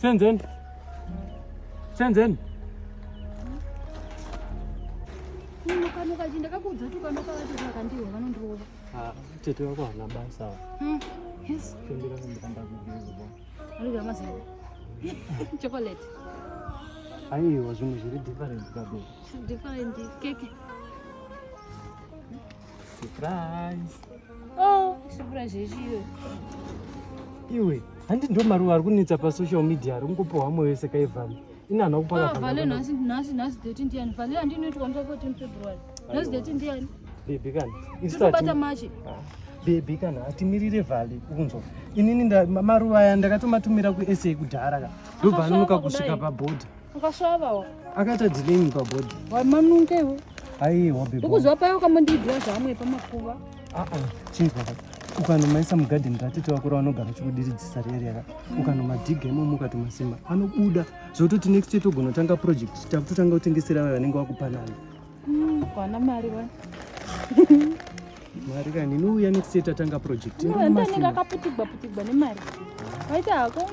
Senzeni. Senzeni. Unokanuka chi ndakakuudza kuti ukanoka vacho vakandiwa vanondirova. Ah, tete wako hana basa. Yes. Fembera fembera ndakugeza. Anoda mazai. Chocolate. Aiwa zvinhu zviri different babe. Different cake. Surprise. Oh, surprise yechiyo. Iwe, handi ndo maruva ari kunetsa pasocial media ari kungopiwa moyo wese kaivhani. Ini hana kupaka Ah, vale nhasi nhasi nhasi date ndiani? Vale andinoitwa musi wa 14 February. Nhasi date ndiani? Baby kana. Tiri kubata March. Baby kana atimirire vhale ukunzwa. Inini maruva aya ndakatomatumira kuSA kudhara ka. Ndobva anonoka Akasvava kusvika kudai. pabhodha. Akasvava. Akaita delay pabhodha. Wamanunga iwe. Aiwa baby. Ndikuziva payo ukamondiigira zvamwe pamakuva. Ah ah, chinzwa ka. Ukanomaisa mugadheni ratete wako ravanogara chikudiridzisa rere yaka. Ukanomadhiga imomo ukatomasima anobuda. Zvototi next year togona kutanga project takutotanga kutengesera vaya vanenge vakupanana. Kwana mari wani. Mari kani inouya next year tatanga project. Anenge akaputigwa putigwa nemari. Waita hako.